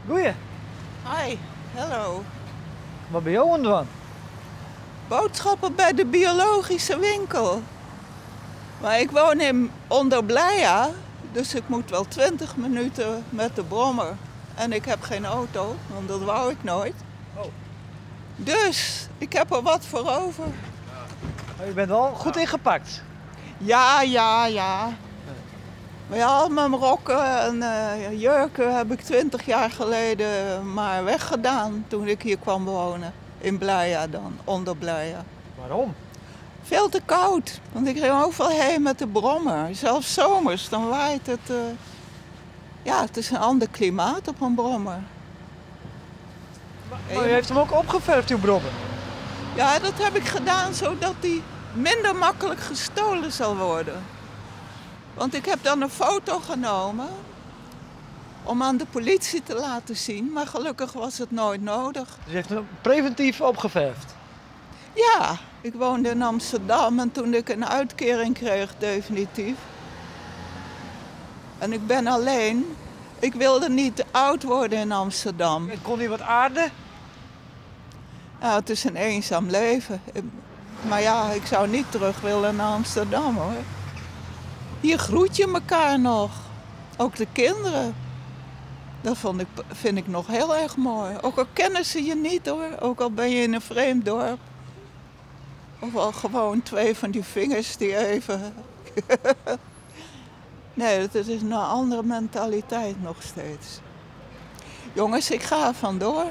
Goeie. Hi, hello. Wat binne jo oan it dwaan? Boodschappen bij de biologische winkel. Maar ik woon in onder Blija, dus ik moet wel 20 minuten met de brommer. En ik heb geen auto, want dat wou ik nooit. Oh. Dus ik heb er wat voor over. Maar u bent wel goed ingepakt. Ja. Maar ja, al mijn rokken en jurken heb ik 20 jaar geleden maar weggedaan toen ik hier kwam wonen. In Blija dan, onder Blija. Waarom? Veel te koud, want ik ging overal heen met de brommer. Zelfs zomers, dan waait het. Ja, het is een ander klimaat op een brommer. Maar u heeft hem ook opgeverfd, uw brommer? Ja, dat heb ik gedaan zodat die minder makkelijk gestolen zal worden. Want ik heb dan een foto genomen om aan de politie te laten zien, maar gelukkig was het nooit nodig. Dus u heeft hem preventief opgeverfd? Ja, ik woonde in Amsterdam en toen ik een uitkering kreeg, definitief. En ik ben alleen. Ik wilde niet oud worden in Amsterdam. En kon u wat aarden? Ja, het is een eenzaam leven. Maar ja, ik zou niet terug willen naar Amsterdam, hoor. Hier groet je elkaar nog. Ook de kinderen. Dat vind ik nog heel erg mooi. Ook al kennen ze je niet, hoor. Ook al ben je in een vreemd dorp. Of al gewoon 2 van die vingers die even... Nee, dat is een andere mentaliteit nog steeds. Jongens, ik ga er vandoor.